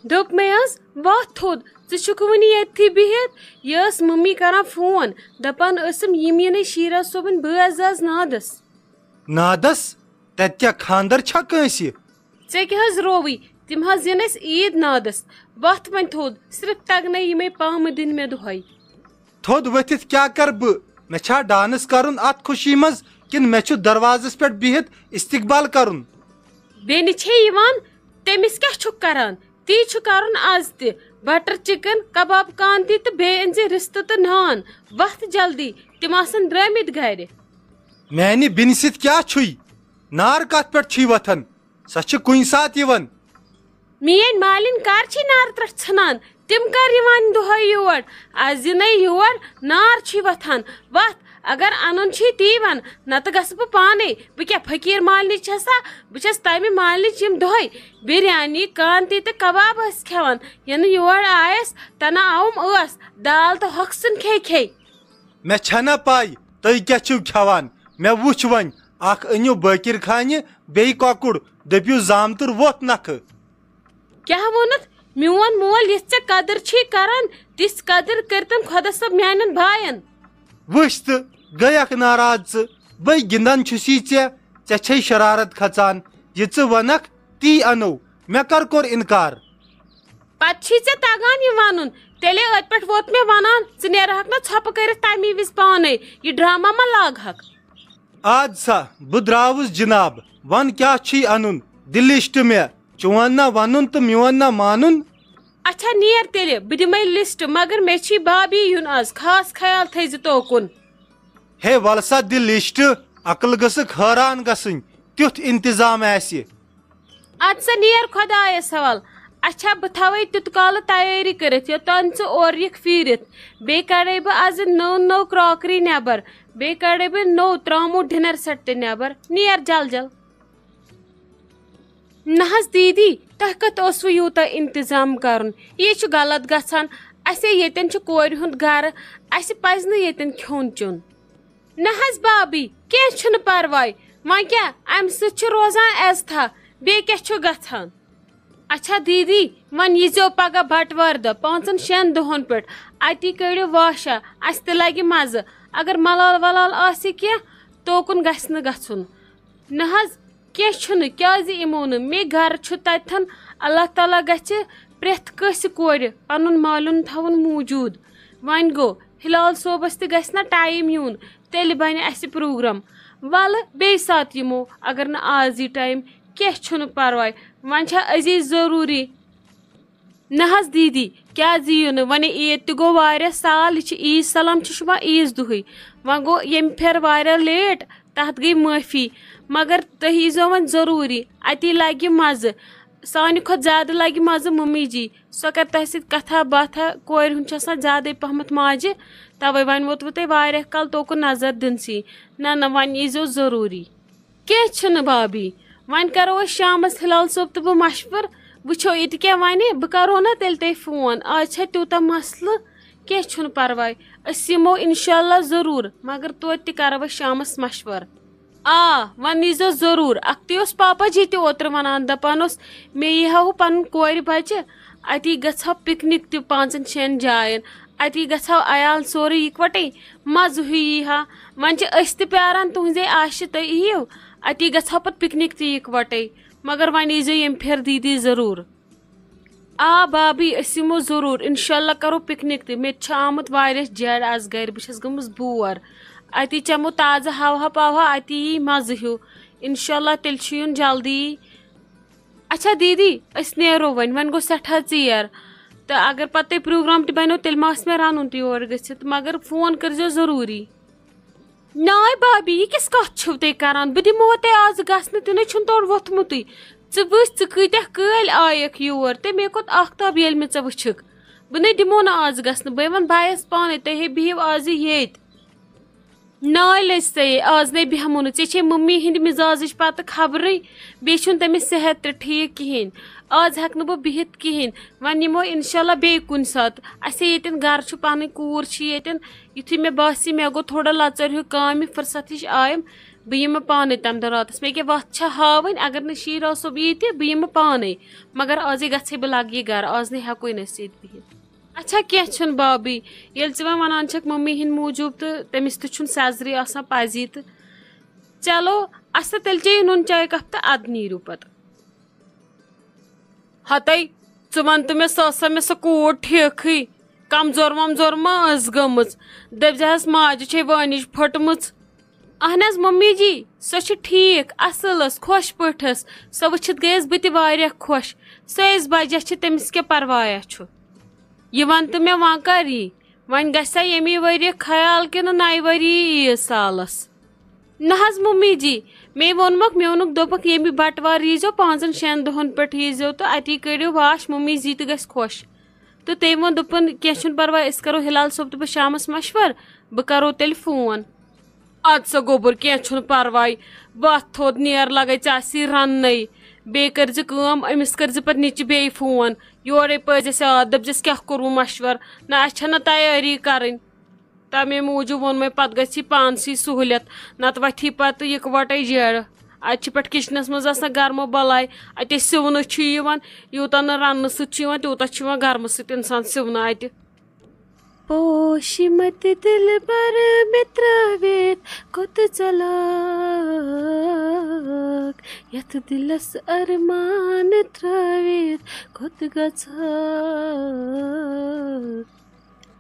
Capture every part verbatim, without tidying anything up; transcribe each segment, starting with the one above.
دوٚپ مےٚ حظ، وۄتھ تھوٚد، ژٕ چھُکھ وُنہِ ییٚتھی بِہِتھ؟ یہِ ٲس مٔمی کران فون، دپان ٲسٕم یِم یِنٕے شیٖرا صٲبٕنۍ بٲژ آز نادس۔ نادس؟ تتہِ کیٛاہ خاندر چھا کٲنٛسہِ؟ ژےٚ کیٛاہ حظ رووٕے؟ تِم حظ یِن اَسہِ عیٖد نادس۔ وۄتھ وۄنۍ تھوٚد، صرف تگنے یِمے پامہٕ دِنۍ مےٚ دۄہے۔ تھوٚد ؤتھِتھ کیٛاہ کرٕ بہٕ؟ مےٚ چھا ڈانس کرُن اتھ خوشی منٛز، کِنہٕ مےٚ چھُ دروازس پٮ۪ٹھ بِہِتھ استقبال کرُن؟ بیٚنہِ چھے یِوان، تٔمِس کیٛاہ چھُکھ کران؟ تی چھُ کرُن از تہِ۔ بٹر چکن، کباب کانتی تہٕ بیٚیہِ أنۍ زِ رستہٕ تہٕ نان۔ وۄتھ جلدی، تِم آسن درٲمٕتۍ گرِ۔ میانہِ بیٚنہِ سۭتۍ کیٛاہ چھُے؟ نار کتھ پٮ۪ٹھ چھُے وۄتھان؟ سۄ چھِ کُنہِ ساتہٕ یِوان۔ میٲنۍ مالِنۍ کر چھِ نار ترٛٹھ ژھٕنان؟ تِم کر یِوان دۄہے یور؟ از یِنَے یور، نار چھُے وۄتھان۔ وۄتھ، اگر انُن چھُے تی ون، نتہٕ گژھٕ بہٕ پانے۔ بہٕ کیٛاہ فقیٖر مالِنۍ چھسا؟ بہٕ چھس تمہِ مالِنۍ یِم دۄہے بریانی، کانتی تہٕ کباب ٲسۍ کھٮ۪وان۔ یِنہٕ یور آیس، تنہٕ آوُم ٲس، دال تہٕ ہۄکھ سُن کھے کھے۔ مےٚ چھنہ پَے تُہۍ کیٛاہ چھِو کھٮ۪وان۔ مےٚ وٕچھ وۄنۍ، اکھ أنِو بٲکِر خانہِ، بیٚیہِ کۄکُر، دٔپِو زامتُر ووٚتھ نکھٕ۔ کیٛاہ ووٚنُتھ؟ میون مول یِژھ ژےٚ قدٕر چھُے کران، تِژھ قدٕر کٔرتن خۄدا صٲب میانٮ۪ن باین۔ وٕچھ تہٕ گٔیکھ ناراض ژٕ، بٔے گِنٛدان چھُسی ژےٚ، ژےٚ چھے شرارت کھژان۔ یہِ ژٕ ونکھ، تی انو، مےٚ کر کوٚر انکار؟ پتہٕ چھی ژےٚ تگان یہِ ونُن، تیٚلے أتۍ پٮ۪ٹھ ووت مےٚ ونان، ژٕ نیرہکھ نہ ژھۄپہٕ کٔرِتھ تمی وِزِ پانے، یہِ ڈرامہ ما لاگہکھ؟ آد سا، بہٕ درٛاوُس جناب، ون کیٛاہ چھی انُن، دِ لسٹ مےٚ، چون نہ ونُن تہٕ میون نہ مانُن۔ اچھا نیر تیٚلہِ، بہٕ دِمے لسٹ، مگر مےٚ چھی بابی یُن از، خاص خیال تھٲیزِ توکُن۔ ہے ول سا دِ لسٹ، عقل گٔژھکھ حٲران گژھٕنۍ، تیُتھ انتظام آسہِ۔ اد سا نیر خۄدایس حوال۔ اچھا بہٕ تھاوے تیُت کالہٕ تیٲری کٔرِتھ یوٚتام ژٕ اورٕ یِکھ پھیٖرِتھ۔ بیٚیہِ کڑے بہٕ از نٔو نٔو کراکری نٮ۪بر، بیٚیہِ کڑے بہٕ نوٚو ترٛاموٗ ڈنر سیٹ تہِ نٮ۪بر۔ نیر جل جل۔ نہ حظ دیٖدی، تۄہہِ کتھ اوسوٕ یوٗتاہ انتظام کرُن؟ یہِ چھُ غلط گژھان۔ اسے ییٚتٮ۪ن چھُ کورِ ہُنٛد گرٕ، اسہِ پزِ نہٕ ییٚتٮ۪ن کھیوٚن چیوٚن۔ نہ حظ بابی، کینٛہہ چھُنہٕ پرواے۔ وۄنۍ کیٛاہ، امہِ سۭتۍ چھُ روزان عزتھا، بیٚیہِ کیٛاہ چھُ گژھان؟ اچھا دیٖدی، وۄنۍ ییٖزیو پگاہ بٹوارِ دۄہ پانٛژن شٮ۪ن دۄہن پٮ۪ٹھ۔ اتی کٔڑِو واشا، اسہِ تہِ لگہِ مزٕ۔ اگر ملال ولال آسہِ کینٛہہ، توکُن گژھِ نہٕ گژھُن۔ نہ حظ، کینٛہہ چھُنہٕ، کیٛازِ یِمو نہٕ؟ مے گرٕ چھُ تتٮ۪ن۔ اللہ تعالیٰ گژھِ پرٛٮ۪تھ کٲنٛسہِ کورِ پنُن مالیُن تھاوُن موٗجوٗد۔ وۄنۍ گوٚو، ہلال صٲبس تہِ گژھِ نہ ٹایم یُن، تیٚلہِ بنہِ اسہِ پروگرام۔ ولہٕ بیٚیہِ ساتہٕ یِمو، اگر نہٕ آز یی ٹایم، کینٛہہ چھُنہٕ پرواے، وۄنۍ چھا عزیز ضروٗری۔ نہ حظ دیٖدی، کیٛازِ یِیِو نہٕ؟ وۄنۍ عیٖد تہِ گوٚو واریاہ سال، یہِ چھِ عیٖد سلام چھِ شُبان عیٖذ دۄہٕے۔ وۄنۍ گوٚو ییٚمہِ پھِرِ واریاہ لیٹ، تَتھ گٔے معٲفی۔ مگر تُہۍ ییٖزیو وۄنۍ ضروٗری، اَتی لَگہِ مَزٕ۔ سانہِ کھۄتہٕ زیادٕ لَگہِ مَزٕ مُمِجی۔ سۄ کَرِ تۄہہِ سۭتۍ کَتھا باتھا، کورِ ہُنٛد چھُ آسان زیادَے پَہمَتھ ماجہِ، تَوَے وۄنۍ ووتوٕ تۄہہِ واریاہ کال توکُن نظر دِنسٕے۔ نہ نہ، وۄنۍ ییٖزیو ضروٗری۔ کینٛہہ چھُنہٕ بابی، وۄنۍ کرو أسۍ شامس ہلال صٲب تہٕ بہٕ مشورٕ، وٕچھو یہِ تہِ کیٛاہ ونہِ، بہٕ کرو نہ تیٚلہِ تۄہہِ فون۔ آز چھا تیوٗتاہ مسلہٕ؟ کینٛہہ چھُنہٕ پرواے، أسۍ یِمو انشاءاللہ ضروٗر، مگر توتہِ تہِ کرو أسۍ شامس مشورٕ۔ آ، وۄنۍ ییٖزیو ضروٗر۔ اکھتُے اوس پاپا جی تہِ اوترٕ ونان، دپان اوس مےٚ یی ہا ہُہ پنُن کورِ بچہِ، اتی گژھٕ ہا پکنک تہِ پانٛژن شٮ۪ن جاین، اتی گژھٕ ہا عیال سورُے یکوٹے، مزٕ ہیُو یی ہا۔ وۄنۍ چھِ أسۍ تہِ پیاران تُہنٛزے آشہِ، تُہۍ یِیِو۔ اتی گژھو پتہٕ پکنک تہِ یکوٹے۔ مگر وۄنۍ ییٖزیو ییٚمہِ پھِرِ دیٖدی ضروٗر۔ آ بابی، أسۍ یِمو ضروٗر۔ انشاءاللہ کرو پکنک تہِ۔ مےٚ تہِ چھُ آمُت واریاہ جیڈ از گرِ۔ بہٕ چھَس گٔمٕژ بور۔ اتی چمو تازٕ ہوا پاوا، اتی یی مزٕ ہیوٗ۔ انشاءاللہ تیٚلہِ چھُ یُن جلدی۔ اچھا دیٖدی، أسۍ نیرو وۄنۍ، وۄنۍ گوٚو سٮ۪ٹھاہ ژیر۔ تہٕ اگر پتہٕ تۄہہِ پروگرام تہِ بنیو، تیٚلہِ ما آسہِ مےٚ رنُن تہِ یور گٔژھِتھ۔ مگر فون کٔرزیو ضروٗری۔ ناے بابی، یہِ کِژھ کتھ چھِو تُہۍ کران؟ بہٕ دِمو تۄہہِ آز گژھنہٕ، تہِ نَے چھُنہٕ تورٕ ووٚتھمُتٕے۔ ژٕ وٕچھ، ژٕ کۭتیاہ کٲلۍ آیَکھ یور، تہٕ مےٚ کوٚت آختاب ییٚلہِ مےٚ ژےٚ وٕچھِکھ؟ بہٕ نَے دِمو نہٕ آز گژھنہٕ، بہٕ وَنہٕ بایَس پانَے، تُہۍ ہے بِہِو آزٕے ییٚتۍ۔ ناے لٔج ژےٚ، آز نَے بیٚہمو نہٕ۔ ژےٚ چھے مٔمی ہِنٛدِ مِزازٕچ پَتہٕ خبرٕے، بیٚیہِ چھُنہٕ تٔمِس صحت تہِ ٹھیٖک کِہیٖنۍ۔ آز ہٮ۪کہٕ نہٕ بہٕ بِہِتھ کِہیٖنۍ۔ وۄنۍ یِمو اِنشاءاللہ بیٚیہِ کُنہِ ساتہٕ۔ اَسے ییٚتٮ۪ن گَرٕ چھُ، پَنٕنۍ کوٗر چھِ ییٚتٮ۪ن۔ یُتھُے مےٚ باسہِ، مےٚ گوٚو تھوڑا لَژَر ہیوٗ کامہِ، فٕرصت ہِش آیَم، بہٕ یِمہٕ پانے تَمہِ دۄہ راتَس۔ مےٚ کیٛاہ وَتھ چھےٚ ہاوٕنۍ؟ اگر نہٕ شیٖراو صٲب ییہِ تہِ، بہٕ یِمہٕ پانے۔ مگر آزٕے گژھے بہٕ لَگہٕ یہِ گَرٕ، آز نہٕ ہٮ۪کوے نہٕ أسۍ ییٚتہِ بِہِتھ۔ اچھا، کینٛہہ چھُنہٕ بابی، ییٚلہِ ژٕ وۄنۍ وَنان چھَکھ مٔمی ہِنٛدۍ موٗجوٗب تہٕ تٔمِس تہِ چھُنہٕ سٮ۪زرٕے آسان پَزی تہٕ۔ چلو، اَسا تیٚلہِ چیٚیِو نُن چاے کَپ تہٕ اَدٕ نیٖرِو پَتہٕ۔ ہَتَے، ژٕ وَن تہٕ مےٚ، سۄ ٲسا مےٚ سۄ کوٗر ٹھیٖکھٕے؟ کمزور ومزور ما ٲس گٔمٕژ؟ دٔپۍ زِہَس ماجہِ چھے وٲنِج پھٔٹمٕژ۔ اہن حظ ممی جی، سۄ چھِ ٹھیٖک، اصل ٲس، خۄش پٲٹھۍ ٲس۔ سۄ وٕچھِتھ گٔیَس بہٕ تہِ واریاہ خۄش۔ سۄ ٲس بجہ چھِ، تٔمِس کیٛاہ پروایا چھُ؟ یہِ وَن تہٕ مےٚ، وۄنۍ کر یی؟ وۄنۍ گژھِ سا ییٚمی ؤریہِ خیال کِنہٕ نَیہِ ؤری یی عیٖد سالس؟ نہ حظ ممی جی، مے ووٚنمکھ، مےٚ ووٚنُکھ، دوٚپُکھ، ییٚمہِ بٹوار ییٖزیو، پانٛژن شٮ۪ن دۄہن پٮ۪ٹھ ییٖزیو تہٕ اتی کٔرِو واش، ممی جی تہِ گژھِ خۄش۔ تہٕ تٔمۍ ووٚن، دوٚپُن، کینٛہہ چھُنہٕ پرواے، أسۍ کرو ہلال صٲب تہٕ بہٕ شامس مشور، بہٕ کرو تیٚلہِ فون۔ اَدٕ سا گوٚبُر، کینٛہہ چھُنہٕ پرواے، وَتھ تھوٚد نیر، لگے ژےٚ آسی رننَے۔ بیٚیہِ کٔرزِ کٲم، أمِس کٔرزِ پتہٕ نِچہِ بیٚیہِ فون، یورے پٔزٮ۪س یاد، دٔپزٮ۪س، کیٛاہ کوٚروٕ مشور؟ نہ، اَسہِ چھَنہٕ تیٲری کرٕنۍ۔ تَمے موٗجوٗب ووٚن مےٚ، پَتہٕ گژھِ یہِ پانسٕے سہوٗلیت، نَتہٕ وۄتھی پَتہٕ یِکوَٹَے جیرٕ۔ اَتہِ چھِ پٮ۪ٹھ کِچنَس منٛز آسان گرمہٕ بَلاے، اَتے سِونہٕ چھُ یِوان، یوٗتاہ نہٕ رَننہٕ سۭتۍ چھُ یِوان، تیوٗتاہ چھُ یِوان گرمہٕ سۭتۍ اِنسان سِونہٕ اَتہِ۔ پوشہِ مَتہِ دِلبر مےٚ ترٛٲوِتھ کوٚت ژَلاکھ، یَتھ دِلَس اَرمان ترٛٲوِتھ کوٚت گژھکھ۔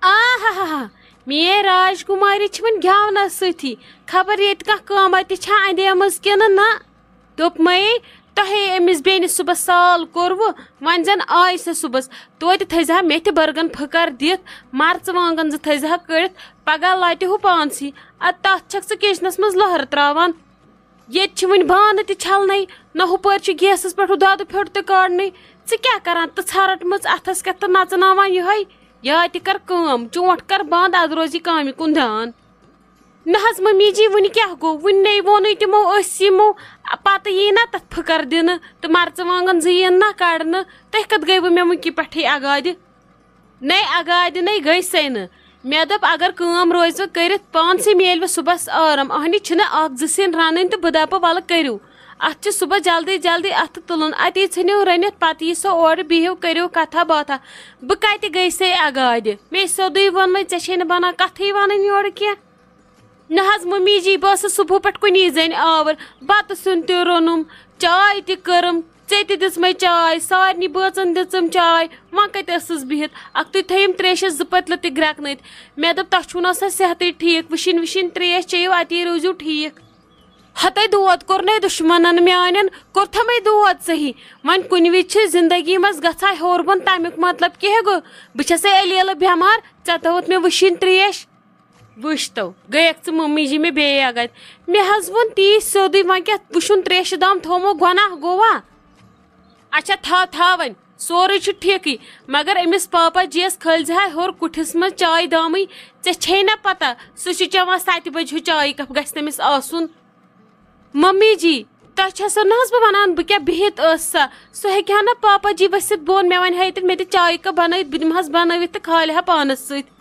آہاہاہا، میٲنۍ راجکماری چھِ وۄنۍ گٮ۪ونس سۭتی۔ خبر ییٚتہِ کانٛہہ کٲمہ تہِ چھا اندیمٕژ کِنہٕ نہ۔ دوٚپمَے، تۄہے أمِس بیٚنہِ صُبحس سال کوٚروٕ، وۄنۍ زن آے سۄ صُبحس۔ توتہِ تھٲیزِ ہا مےٚ تہِ بٔرگن پھٕکر دِتھ، مرژٕوانٛگن زٕ تھٲیزِ ہا کٔڑِتھ، پگاہ لٹہِ ہُہ پانسٕے۔ ادٕ تتھ چھکھ ژٕ کچنس منٛز لٔہر تراوان۔ ییٚتہِ چھِ وٕنہِ بانہٕ تہِ چھلنَے، نہ ہُپٲرۍ چھُ گیسَس پٮ۪ٹھ ہُہ دۄدٕ پھیوٚر تہِ کارنٕے۔ ژٕ کیٛاہ کران؟ تہٕ ژھرٹ مٕژ اَتھَس کٮ۪تھ تہٕ نژناوان یِہوٚے۔ یا تہِ کر کٲم، چونٛٹھ کر بنٛد، اَدٕ روزِ کامہِ کُن دھیان۔ نہ حظ ممی جی، وٕنہِ کیٛاہ گوٚو؟ وٕنہِ نے ووٚنُے تِمو، أسۍ یِمو، پَتہٕ یی نہ تَتھ پھٕکَر دِنہٕ تہٕ مرژٕوانٛگَن زٕ یِن نہ کڑنہٕ۔ تُہۍ کَتھ گٔیوٕ مےٚ وٕنکہِ پٮ۪ٹھٕے اگادِ؟ نَے اگادِ نَے گٔے سَے نہٕ۔ مےٚ دوٚپ، اگر کٲم روزوٕ کٔرِتھ، پانسٕے میلوٕ صُبحس آرام۔ اہنہِ چھِنہٕ اکھ زٕ سِنۍ رَنٕنۍ تہٕ بہٕ دَپہٕ، وَلہٕ کٔرِو۔ اَتھ چھِ صُبحس جلدی جلدی اَتھٕ تُلُن، اَتی ژھٕنِو رٔنِتھ، پَتہٕ یی سۄ اورٕ، بِہِو، کٔرِو کَتھا باتھا۔ بہٕ کَتہِ گٔے سَے اگادِ؟ مےٚ سیوٚدُے ووٚنمَے، ژےٚ چھے نہٕ بَنان کَتھٕے وَنٕنۍ یورٕ کینٛہہ۔ نہ حظ ممی جی، بہٕ ٲسٕس صُبحہٕ پٮ۪ٹھ کُنی زٔنۍ آوٕر۔ بَتہٕ سیُن تہِ روٚنُم، چاے تہِ کٔرٕم، ژےٚ تہِ دِژمَے چاے، سارنٕے بٲژَن دِژٕم چاے۔ وۄنۍ کَتہِ ٲسٕس بِہِتھ؟ اَکھتُے تھٲیِم ترٛیشَس زٕ پٔتلہٕ تہِ گرٛٮ۪کنٲیِتھ۔ مےٚ دوٚپ، تۄہہِ چھُو نہ سا صحتٕے ٹھیٖک، وٕشِنۍ وٕشِنۍ ترٛیش چیٚیِو، اَتی روٗزِو ٹھیٖک۔ ہَتَے دود کوٚرنَے دُشمَنَن میٛانٮ۪ن، کوٚرتھَمَے دود صحیح۔ وۄنۍ کُنہِ وِزِ چھِ زِندگی منٛز گژھان ہیوٚر بۄن، تَمیُک مطلب کیٛاہ گوٚو؟ بہٕ چھَسَے الیلہٕ بٮ۪مار، ژےٚ تھٲوٕتھ مےٚ وٕشِنۍ ترٛیش۔ وٕچھ تو، گٔیَکھ ژٕ مٔمی جی مےٚ بیٚیہِ اَگَتہِ۔ مےٚ حظ ووٚن تی سیوٚدُے، وۄنۍ کیٛاہ وٕشُن ترٛیشہِ دام تھومو، گۄناہ گوٚوا؟ اچھا، تھاو، تھاو وۄنۍ، سورُے چھُ ٹھیٖکٕے، مگر أمِس پاپا جی یَس کھٲلۍ زِ ہا ہیوٚر کُٹھِس منٛز چاے دامٕے۔ ژےٚ چھے نہ پتہ، سُہ چھُ چٮ۪وان سَتہِ بَجہِ ہیوٗ چایہِ کپ، گژھِ تٔمِس آسُن۔ ممی جی، تۄہہِ چھَسو نہ حظ بہٕ وَنان، بہٕ کیٛاہ بِہِتھ ٲسہٕ سا؟ سُہ ہیٚکہِ ہا نہ پاپا جی ؤسِتھ بۄن، مےٚ وَنہِ ہا ییٚتٮ۪ن، مےٚ دِ چایہِ کپ بَنٲوِتھ، بہٕ دِمہٕ ہَس بَنٲوِتھ تہٕ کھالہِ ہا پانَس سۭتۍ۔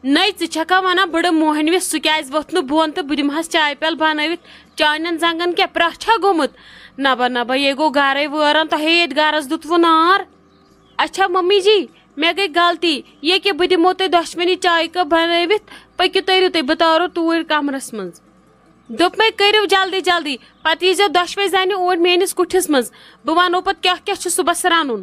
نَے، ژٕ چھَکھا وَنان بٕڑٕ موہنوِس، سُہ کیٛازِ ووٚتھ نہٕ بۄن تہٕ بہٕ دِمہٕ ہَس چایہِ پیٛالہٕ بَنٲوِتھ؟ چانٮ۪ن زنٛگَن کیٛاہ پرٛاہ چھا گوٚمُت؟ نَبہ نَبہ، یے گوٚو گَرَے وٲران، تۄہے ییٚتہِ گَرَس دیُتوُ نار۔ اچھا ممی جی، مےٚ گٔے غلطی، ییٚکیٛاہ بہٕ دِمو تۄہہِ دۄشوٕنی چایہِ کپ بَنٲوِتھ، پٔکِو تٔرِو تُہۍ، بہٕ تارو توٗرۍ کَمرَس منٛز۔ دوٚپمَے کٔرِو جلدی جلدی، پَتہٕ ییٖزیو دۄشوَے زَنہِ اوٗرۍ میٛٲنِس کُٹھِس منٛز، بہٕ وَنو پَتہٕ کیٛاہ کیٛاہ چھُ صُبحَس رَنُن۔